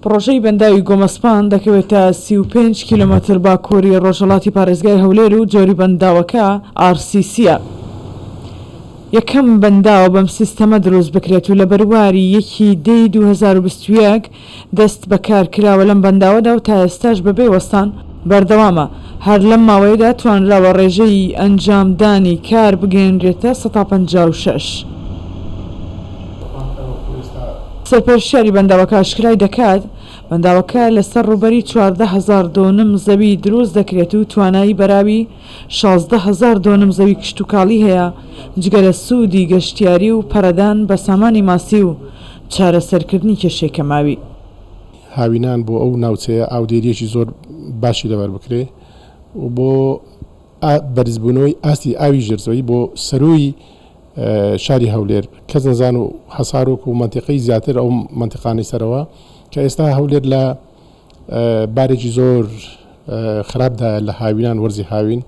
پڕۆژەی بەنداوی گۆمەسپان دەکەوێتە 35 کیلۆمەتر باکووری ڕۆژهەڵاتی پارێزگای هەولێر و جۆری بەنداوەکە ئاڕ سی سییە. یەکەم بەنداوە بەم سیستەمە دروست بکرێت و لە بەرواری یەکی دەی 2021 دەست بە کار کراوە لەم بەنداوەدا و تا ئێستاش بەبێ وەستان بەردەوامە، هەر لەم ماوەیەدا توانراوە ڕێژەی ئەنجامدانی کار بگەیەنرێتە 56%. سەرپەرشتیاری بەنداوەکە ئاشکرای دەکات، بەنداوەکە لەسەر ڕووبەری 14 هەزار دۆنم زەوی دروست دەکرێت و توانایی بەراوی 16 هەزار دۆنم زەوی کشتوکاڵی هەیە، جگە لە سوودی گەشتیاری و پەرەدان بە سامانی ماسی و چارەسەرکردنی کێشەی کەماوی. هاوینان بۆ ئەو ناوچەیە ئاودێرییەکی زۆر باشی لەبەر بکرێ و بۆ بەرزبوونەوەی ئاستی ئاوی ژێرزەوی بۆ سەرووی شاری هەولێر، کەزنزان و حەسارۆک و مەنتیقەی زیاتر ئەو مەنتیقانەی سەرەوە کە ئێستا هەولێر لە بارێکی زۆر خراپدایە لە هاوینان وەرزی هاوین.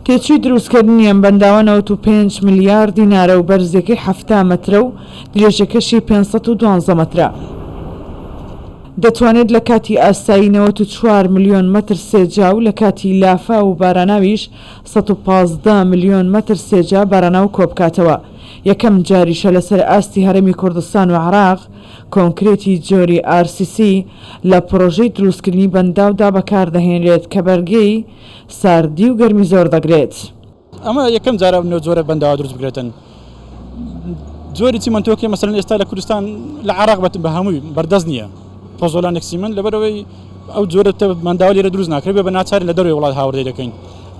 تێچووی دروستکردنی ئەم بەنداوە 95 ملیار دینارە و بەرزیەکەی 70 مەترە و درێژەکەشی 512 مەترە. دەتوانێت لە کاتی ئاسایی 94 ملیۆن مەتر سێجا و لە کاتی لافاو و باراناویش 115 ملیۆن مەتر سێجا باراناو کۆبکاتەوە. یەکەم جاریشە لەسەر ئاستی هەرێمی کوردستان و عێراق کۆنکرێتی جۆری ئار سی سی لە پڕۆژەی دروستکردنی بەنداودا بەکاردەهێنرێت کە بەرگەی ساردی و گەرمی زۆر دەگرێت. ئەمە یەکەم جارە ئەم جۆرە بەنداوە دروست بکرێتن. جۆری چیمەنتۆکە مەسەلەن ئێستا لە کوردستان لە عێراق بەت بە هەمووی بەردەست نییە. پۆزۆلانێک سیمەنت لەبەرئەوەی ئەو جۆرە بەنداوە لێرە دروست ناکرێت بە ناچاری لە دەرەوەی وڵات هاوردەی دەکەین.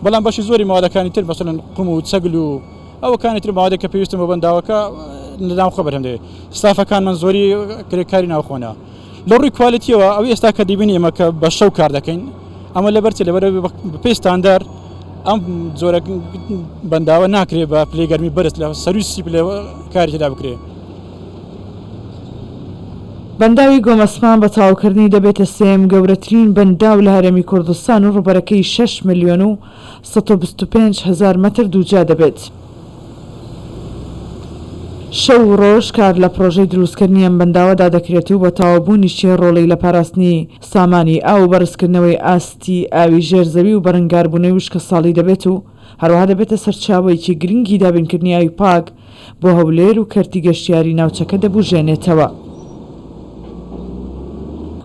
بەڵام بەشی زۆری مەوادەکانی تر مەسەلەن قوم و چەگل و ئەوەکانی تر مەوادێک کە پێویستن بۆ بەنداوەکە لە ناوخۆ بەرهەم دێت. ستافەکانمان زۆری کرێکاری ناوخۆنە. لە ڕووی کوالیتیەوە ئەو ئێستا کە دەیبینی ئێمە کە بە شەو کار دەکەین ئەمە لەبەر چی لەبەر بەپێی ستاندەر ئەم جۆرە بەنداوە ناکرێت بە پلەی گەرمی بەرز لە سەروی 30 پلە کاری تێدا بکرێت. بەنداوی گۆمەسپان بە تەواوکردنی دەبێتە سێیەم گەورەترین بەنداو لە هەرێمی کوردستان و ڕووبەرەکەی شەش ملیۆن و 125 هەزار مەتر دووجا دەبێت. شەو و ڕۆژ کار لە پڕۆژەی دروستکردنی ئەم بەنداوەدا دەکرێت و بە تەواوبوونیشی ڕۆڵی لە پاراستنی سامانی ئاو و بەرزکردنەوەی ئاستی ئاوی ژێر زەوی و بەرەنگاربوونەوەی وشکەساڵی دەبێت و هەروەها دەبێتە سەرچاوەیەکی گرنگی دابینکردنی ئاوی پاک بۆ هەولێر و کەرتی گەشتیاری ناوچەکە دەبوژێنێتەوە.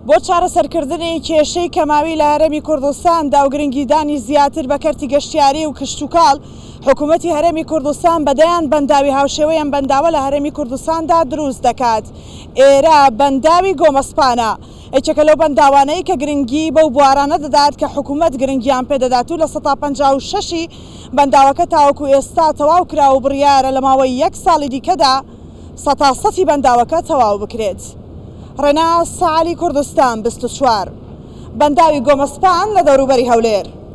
بۆ چارەسەرکردنی کێشەی کەماوی لە هەرێمی کوردستاندا و گرنگیدانی زیاتر بە کەرتی گەشتیاری و کشتوکاڵ، حکوومەتی هەرێمی کوردستان بە دەیان بەنداوی هاوشێوەی ئەم بەنداوە لە هەرێمی کوردستاندا دروست دەکات. ئێرە بەنداوی گۆمەسپانە، یەکێکە لەو بەنداوانەی کە گرنگی بەو بوارانە دەدات کە حکوومەت گرنگیان پێ دەدات و 56%ی بەنداوەکە تاوەکو ئێستا تەواو کرا و بڕیارە لە ماوەی یەک ساڵی دیکەدا 100%ی بەنداوەکە تەواو بکرێت. ڕێناس عەلی کوردستان 24 بەنداوی گۆمەسپان لە دەوروبەری هەولێر.